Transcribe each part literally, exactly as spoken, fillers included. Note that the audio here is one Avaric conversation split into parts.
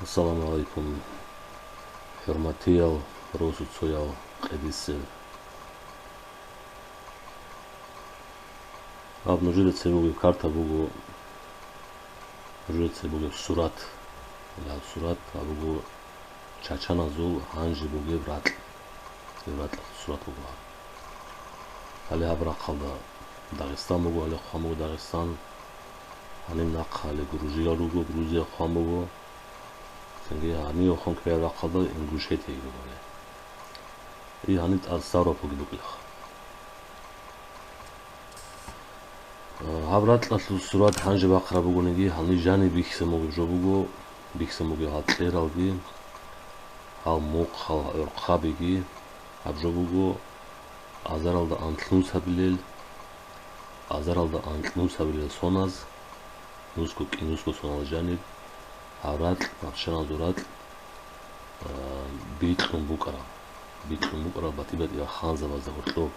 Ассаламу гӀалайкум, хӀурматиял росуцоял къедисел. Гьаб нужеда цебе бугеб карта буго, нужеда цебе бугеб сурат. Гьаб сурат гьаб буго чачаназул гьанже бугеб ракь. Гьеб ракьалъул сурат буго гьаб. Гьале гьаб рахъалда Дагъистан буго, гьале хъван буго Дагъистан. Гьаниб нахъа гьале Грузия руго, Грузия хъван буго. Цинги гьанивехун кверал рахъалда Ингушетия буго гьале. И гьаниб тӀад Ставропольги букӀилаха. Гьаб ракьалъул сурат гьанже бахъараб бугониги, гьаниб жаниб бихьизаб бугеб жо буго, бихьизаб бугеб гьал кьералги, гьал мухъ, гьал гӀорхъабиги, гьаб жо буго азаралда анлънусабилел, азаралда анлънусабилел соназ, нусго кӀинусго сонал жаниб, гьаб ракь, нахчаназул ракь, а, бикьун букӀараб, бикьун букӀараб батӀи-батӀиял ханзабазда гьоркьоб.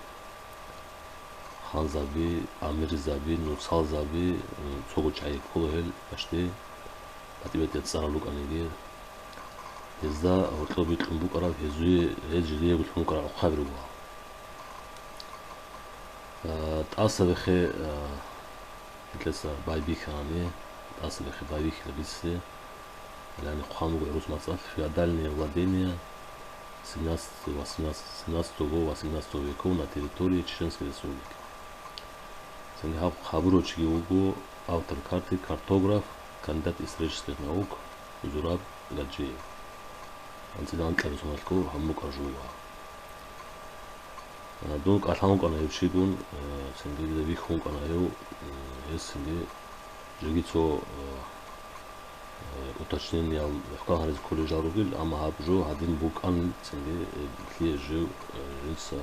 Ханзаби, амирзаби, нуцалзаби, м, цого чӀайи ккола гьел, башди, батӀи-батӀиял цӀарал рукӀаниги. Гьезда гьоркьоб бикьун букӀараб, гьезие, гьез жириего лъун букӀараб гӀухъаби руго. А, тӀасабихъе, а, Гьелдаса байбихьани, тӀасабихъе байбихьила бице, яни хъван буго гӀурус мацӀалъ «Феодальные владения семнадцатого, восемнадцатого, семнадцатого веков на территории Чеченской Республики». Цинги гьаб хабурав чиги вуго автор карты, картограф, кандидат исторических наук Зураб Гаджиев. АнцӀила анкьабилеб соналъго гьаб мукӀа жугьа. А, дун кӀалъан вукӀана гьев чигун, а, цинги дида вихьун вукӀана гьев, м, гьес цинги жеги цо, а, а, уточнениеял мухӀкан гьаризе кколел жал ругел, амма гьаб жо гьадин букӀан цинги, э, лъие жив, э, жинца,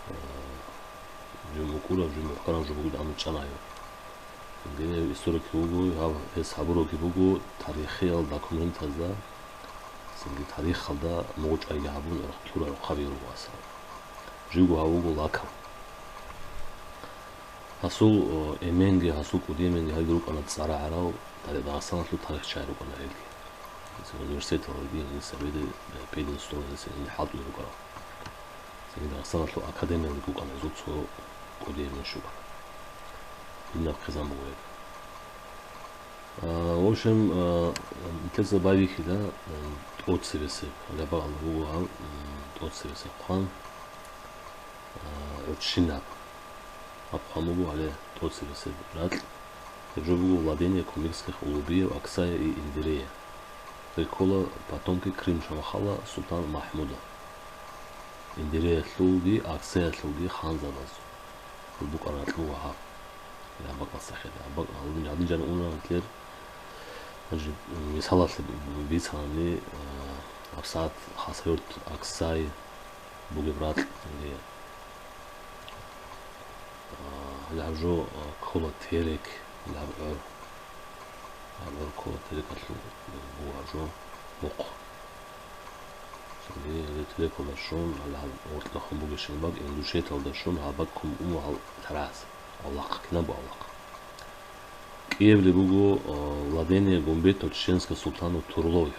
а, жив мукӀурав, жив мухӀканав жо бугин амру чӀана гьев. Цинги историк вуго, гьав-, гьес гьабураги буго тарихиял документазда, цинги тарихалда мугъ чӀвайги гьабун гӀурхъ-, лъура гӀурхъаби руго асал. Живго гьав вуго лакав. Гьасул, о, эменги, гьасул кӀудияменги гьалги рукӀана цӀара гӀарал, Дагъистаналъул тарихчагӀи рукӀана гьелги. Цинги университеталдаги гьениса беде, э, пединституталда гьениса гьениб хӀалтӀулел рукӀарал. Цинги Дагъистаналъул академиялдаги вукӀана гьезул цо кӀудияй мун щукана. Динаб хъизан буго гьеб. А, в общем, а, нилъеца байбихьила, а, тӀоцебесеб, гьале абун буго гьаб, м, тӀоцебесеб хъван, а, гӀурччинаб. Гьаб хъван буго гьале тӀоцебесеб ракь. Гьеб жо буго владение кумыкских Улубиев, Аксая и Индирея. Гьел ккола потомки Крым шамахъала султан Махмуда. Индиреялъулги Аксаялъулги ханзабаз. Гьел букӀана кьугьа гьаб. Гьаб бакӀалдаса хӀела. Гьаб бакӀ-, гьалун гьадин жан уна гьанкьер. Гьанже мисалалъе бицани, а, гьабсагӀат Хасавюрт Аксай бугеб ракь, гьанже, а, гьале гьаб жо, а, ккола Терек, гьале гьаб гӀор. Гьаб гӀор ккола Терекалъул буго гьаб жо мухъ. Цинги гьале Терекалда щун, гьале гьаб гъоркьа хун бугебщинаб бакӀ, Ингушетиялда щун, гьаб бакӀ ккун буго гьал лъарагӀаз. Авлахъ, кинабго авлахъ. КӀиябли буго, а, владение Гумбетов чеченского султана Турловых.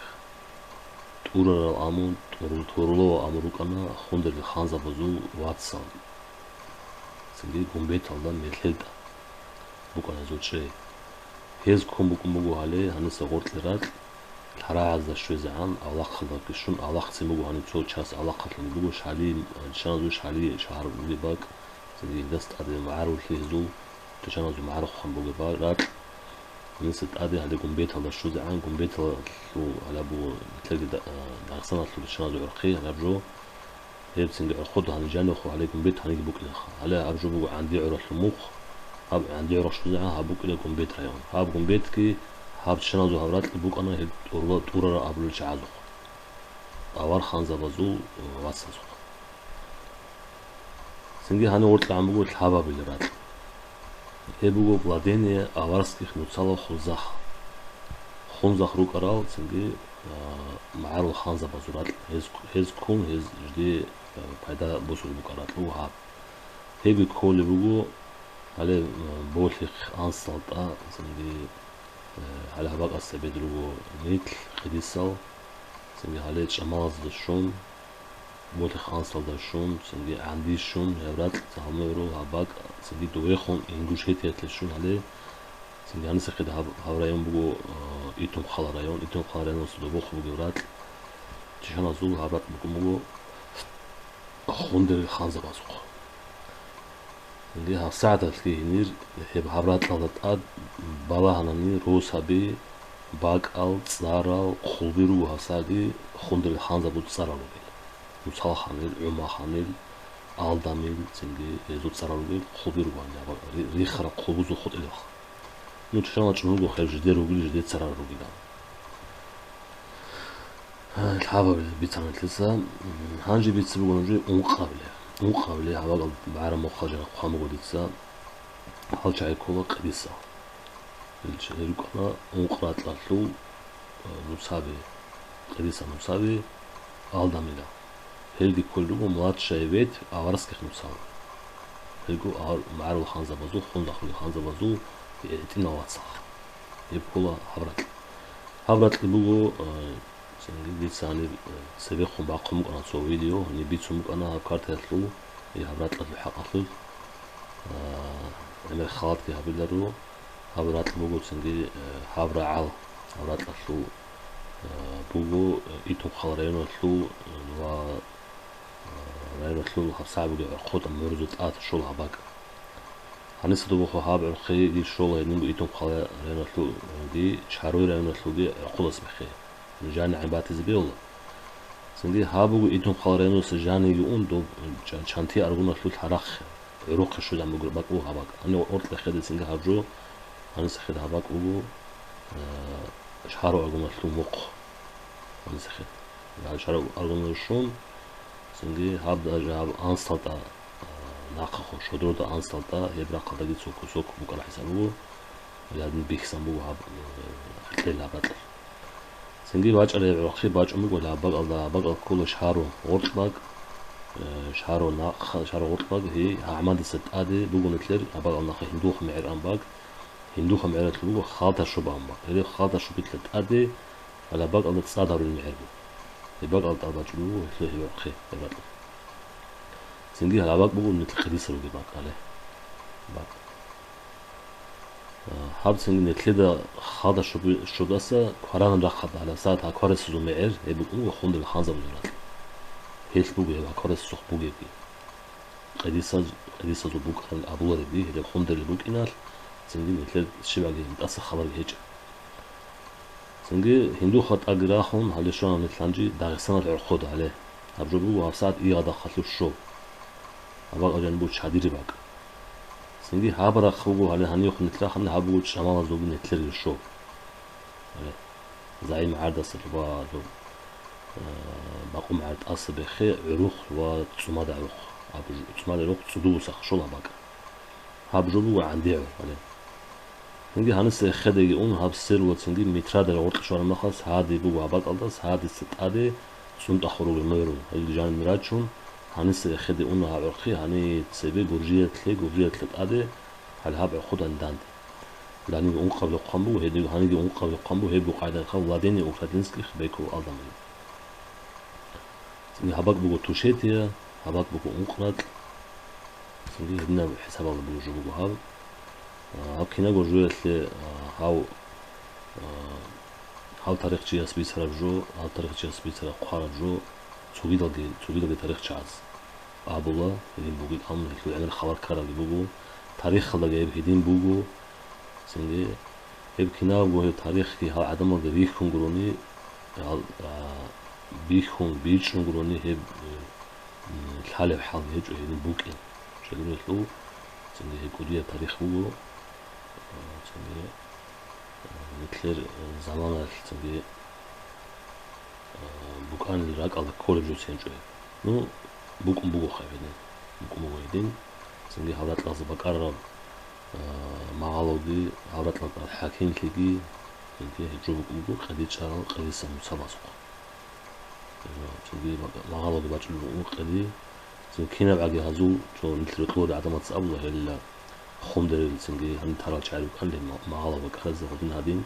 ТӀурарал аму, Тур-, Турлова аму рукӀана хундерги ханзабазул вацал. Цинги Гумбеталда мерлъелда букӀана гьезул чӀей. Гьез ккун букӀун буго гьале гьаниса гъоркье ракь, лъарагӀазда щвезегӀан, авлахъалдаги щун, авлахъцин буго гьаниб цо час авлахъалъуни буго, Шали, чаназул Шали шагьар бугеб бакӀ, цинги гьелдаса тӀаде магӀарулъи гьезул, чачаназул магӀарухъан бугеб ба-, ракь, гьаниса тӀаде гьале Гумбеталда щвезегӀан, Гумбеталъул гьалаб буго, нилъерги Да-, а, Дагъистаналъул чачаназул гӀурхъи гьалаб жо, гьеб цинги гӀурхъуда гьаниб жанивехун гьале Гумбет гьаниги букӀинаха. Гьале гьаб жо буго ГӀанди гӀуралъул мухъ, гьаб ГӀанди гӀурахъ щвезегӀан гьаб букӀила Гумбет район. Гьаб Гумбетги гьаб чачаназул гьаб ракьги букӀана гьеб тӀур-, тӀурарал абулел чагӀазухъ. Авар ханзабазул, э, вацазухъ. Цинги гьанив гъоркьагӀан буго лъабабилеб ракь. Гьеб буго владение аварских нуцала хунзах. Хунзах рукӀарал цинги, а, магӀарул ханзабазул ракь. Гьез, гьез ккун, гьез жде, а, пайда босулеб букӀараб ракь буго гьаб. Гьебги кколеб буго, гьале, а, Болъихъ, АнсалтӀа, цинги Гьале гьаб бакӀалъ цебе руго нилъ къидисал, цинги гьале чӀамалазда щун, болих-ансалда щун, цинги гӀанди щун, гьеб ракь гьалмагъурал гьаб бакӀ, цинги довехун Ингушетиялъе щун гьале, цинги гьанисехъе гьаб, гьаб район буго, а, Итумхъала район, Итумхъала районалъул добухъ бугеб ракь, чешаназул гьаб ракь букӀун буго Хундерил ханзабазухъ. Цинги гьабсагӀаталъги гьенир гьеб гьаб ракьалда тӀад балагьанани росаби, бакӀал, цӀарал, хъулби руго гьабсагӀатги Хундерил ханзабазул цӀарал ругел. Нуцал ханил, ГӀума ханил, Алдамил, цинги гьезул цӀарал ругел хъулби ругоан, ри-, рихараб хъулбузул хутӀилебха. Ну, чешанал чӀун руго гьеб жидер ругел, жидер цӀарал ругилан. Гьа, лъабабилеб бицана нилъеца. Гьанже бицине буго нужее ункъабилеб. Ункъабилеб гьаб бакӀалда багӀараб мехалъ жаниб хъван буго дица. Гьал чагӀи ккола къидисал. Гьел чагӀи рукӀана ункъ ракьалъул, а, нуцаби, къидисал нуцаби, Алдамила. Гьелги кколел руго младшая ветвь аварских нуцал. Гьелго а-, магӀарул ханзабазул, Хундахъули ханзабазул гьитӀинал вацал. Гьеб ккола гьаб ракь. Гьаб ракьги буго, а, Цинги дица гьаниб, э, цебехун бахъун букӀана цо видео, гьаниб бицун букӀана гьаб картаялъул, э, гьаб ракьалъул хӀакъалъулъ, а, гӀемер халатги гьабиларо, гьаб ракь буго цинги, э, гьаб рагӀал, гьаб ракьалъул, э, буго, э, Итумхъала районалъул, э, ва, э, районалъул гьабсагӀат бугеб гӀорхъода мурзу тӀад щола гьаб бакӀ. Гьаниса добухъ гьаб гӀорхъиги щола гьединго Итумхъала районалъулги, Шагьруй районалъулги гӀорхъулас биххе. ЖанигӀан батизе бегьула. Цинги гьаб буго Итумхъала районалъуса жаниги ун доб чан-, Чанти аргуналъул гьарахъ гӀурухъе щвезабун бугеб бакӀ буго гьаб бакӀ. Гьанив гьоркьохъеде цинги гьаб жо, гьанисехъе гьаб бакӀ буго, а, Шагьру аргуналъул мухъ. Гьанисехъе. Гьал Шагьру аргуналъул щун, цинги гьаб даже гьаб Ансталда, а, нахъахъо, Шодрода Ансталда, гьеб рахъалдаги цо кусок букӀараб хӀисаб буго, гьадин бихьизабун буго гьаб, э, кьел гьаб ракьалъ. Цинги бачӀараб гӀорхъи бачӀун буго гьаб бакӀалда, гьаб бакӀал ккола Шагьру гъоркь бакӀ, э, Шагьру нахъа, Шагьру гъоркь бакӀ, гьей, гьагӀмадиса тӀаде буго нилъер гьаб бакӀал нахъа Гьиндухъ мегӀер ан бакӀ, Гьиндухъ мегӀералъул буго Халташоб ан бакӀ, гьеб Халташобилъа тӀаде гьалаб бакӀалда цӀад гьарулел мегӀер буго. Гьеб бакӀалда тӀад бачӀун буго гьелъул гьеб гӀорхъи, гьеб бакӀал. Цинги гьаб бакӀ буго нилъ къидисал ругеб бакӀ гьале. БакӀ. А, гьаб цинги нилъеда Халташоби-, шобдаса кваранаб рахъалда гьалаб сагӀат гьаб кварасазул мегӀер, гьеб букӀун буго Хундерил ханзабазул ракь. Гьелъ буго гьеб гьаб кварасазухъ бугебги. Къидисаз-, къидисазул букӀараб абулареби, гьеле Хундерил букӀиналъ, цинги нилъер щибаги гьеб тӀаса хабарги гьечӀо. Цинги Гьиндухъа тӀаги рахун, гьале щвана нилъ гьанже Дагъистаналъ гӀорхъода гьале. Гьаб жо буго гьабсагӀат Игъадахъалъув щоб. Гьаб бакӀал жаниб буго Чадири бакӀ. Цинги гьаб рахъ буго гьале гьанивехун нилъ рахъани, гьаб буго чӀамалазулги нилъерги щоб. Гьале. ЗагӀип МагӀардаса ва, э, Бакъу МагӀарда тӀаса бехе гӀурухъ ва ЦӀумада гӀурухъ. Абу ж-, ЦӀумада гӀурухъ цӀудулусахъ щола гьаб бакӀ. Гьаб жо буго ГӀандегӀур гьале. Цинги гьаниса эхедеги ун, гьаб Серула цинги Митрада гъоркье щвараб мехалъ гьади буго гьаб бакӀалда, гьадица тӀаде ЦӀунтӀахъ руго мугӀрул. Гьелги жаниб рачун, гьаниса эхеде уна гьаб гӀорхъи, гьаниб цебе Гуржиялъе, Гуржиялъе тӀаде гьале гьаб гӀорхъуда данде. Гьаниги ункъабилеб хъван буго, гьединго гьаниги ункъабилеб хъван буго, гьебго къайдаяхъ владение украинских беков Алдан. Цинги гьаб бакӀ буго Тушетия, гьаб бакӀ буго Ункъракь. Цинги гьединаб хӀисабалда буго жо буго гьаб. А, гьаб кинабго жоялъе, а, гьав, а, гьав тарихчияс бицараб жо, гьав тарихчияс бицараб хъвараб жо цогидалги, цогидалги тарихчияс абула, гьедин бугеб, амма гьелъул гӀемер хабар ккарабги буго, тарихалдаги гьеб гьедин буго. Цинги гьеб кинабго гьеб тарихги гьал гӀадамалда бихьун гурони, гьал, а, бихьун бичӀчӀун гурони гьеб, э, м, лъалеб хӀалги гьечӀо гьедин букӀин. Щайгурелъул цинги гьеб кӀудияб тарих буго, а, цинги, а, нилъер, э, заманалъ цинги а, букӀанил ракӀалда кколеб жо цинчӀо. Ну, букӀун буго хъай гьедин. БукӀун буго гьедин. Цинги гьаб ракьалда бакӀарараб, а, магӀалоги, гьаб ракьалда хӀакимлъиги, цинги гьеб жо букӀун буго къидичӀарал къидиса нуцабазухъ. Цинги ма-, магӀалоги бачӀун буго къиди. Цинги кинабгӀаги гьазул, цо нилъ рокьуларел гӀадамаца абула гьелила. Хундерил цинги гьаниб тарал чагӀи рукӀанилан ма-, магӀалда бакӀаразе гьадин гьадин.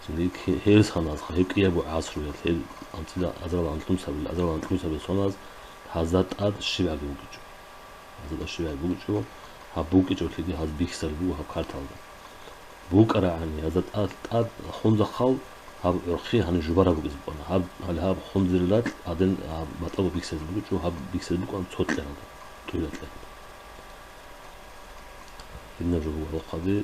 Цинги хе-, гьерсханазха гьеб кӀиябго гӀасруялъ, гьел анцӀила азарал анкьнусабил, азарал анкьнусабил соназ гьазда тӀад щибгӀаги букӀичӀо. Гьазда тӀад щибгӀаги букӀичӀо, гьаб букӀичӀолъиги гьаз бихьизарги буго гьаб карталда. БукӀарагӀани гьазда тӀад, тӀад хунзахъал гьаб гӀурхъи гьаниб жубараб букӀизе букӀана. Гьаб, гьале гьаб хунзарилалъ гьадин гьаб батӀабу бихьизаризе букӀичӀо, гьаб бихьизаризе букӀана цо кьералда, тӀуйла кьер. Гьединаб жо буго гьалохъаби.